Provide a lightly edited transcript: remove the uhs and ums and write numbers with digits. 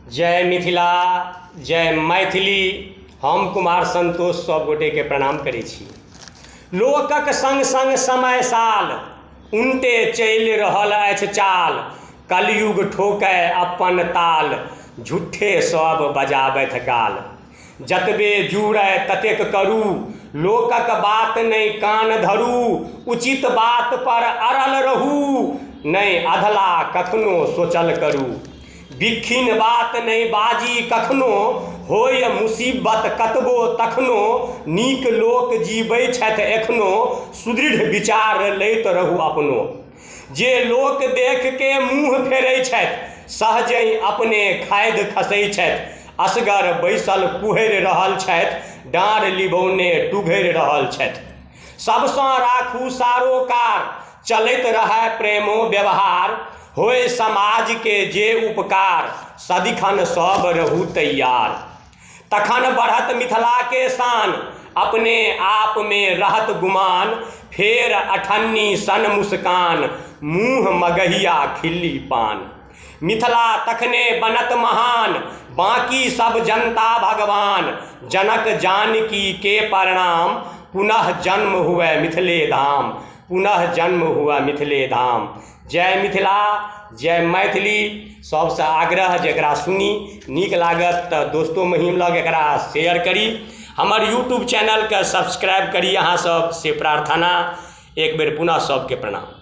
जय मिथिला, जय मैथिली। हम कुमार संतोष सब गोटेके प्रणाम करै छी। लोकक सङ्ग सङ्ग समय साल उनटे चलि रहल अछि चाल। कलयुग ठोकै अपन ताल, झूठे सब बजाबथि गाल। जतबे जुड़य ततेक करू, लोकक बात नहि कान धरू। उचित बात पर अड़ल रहू, नहि अधला कखनो सोचल करू। बिक्खिन बात नहि बाजी कखनो, होय मुसीबत कतबो तखनो। नीक लोक जीबै छथि एखनो, सुदृढ़ विचार लैत रहू अपनो। जे लोक देख के मुँह फेरै छथि, सहजहि अपने खादि खसै छथि। असगर बैसल कुहरि रहल छथि, डाँड़ लिबौने टुघरि रहल छथि। सबसँ राखू सारोकार, चलैत रहय प्रेमो व्यवहार। होय समाजके जे उपकार, सदिखन सब रहू तैयार। तखन बढ़त मिथिलाके शान, अपने आपमे रहत गुमान। फेर अठन्नी सन मुस्कान, मुँह मगहिया खिल्ली पान। मिथिला तखने बनत महान, बाकी सब जनता भगवान। जनक जानकी के प्रणाम, पुनः जन्म हुए मिथिले धाम, पुनः जन्म हुए मिथिले धाम। जय मिथिला, जय मैथिली। सबसँ आग्रह जे एकरा सुनी, नीक लागत तऽ दोस्तो महिम लग एकरा शेयर करी। हमर यूट्यूब चैनलके सब्सक्राइब करी अहाँ सब, से प्रार्थना। एक बेर पुनः सबके प्रणाम।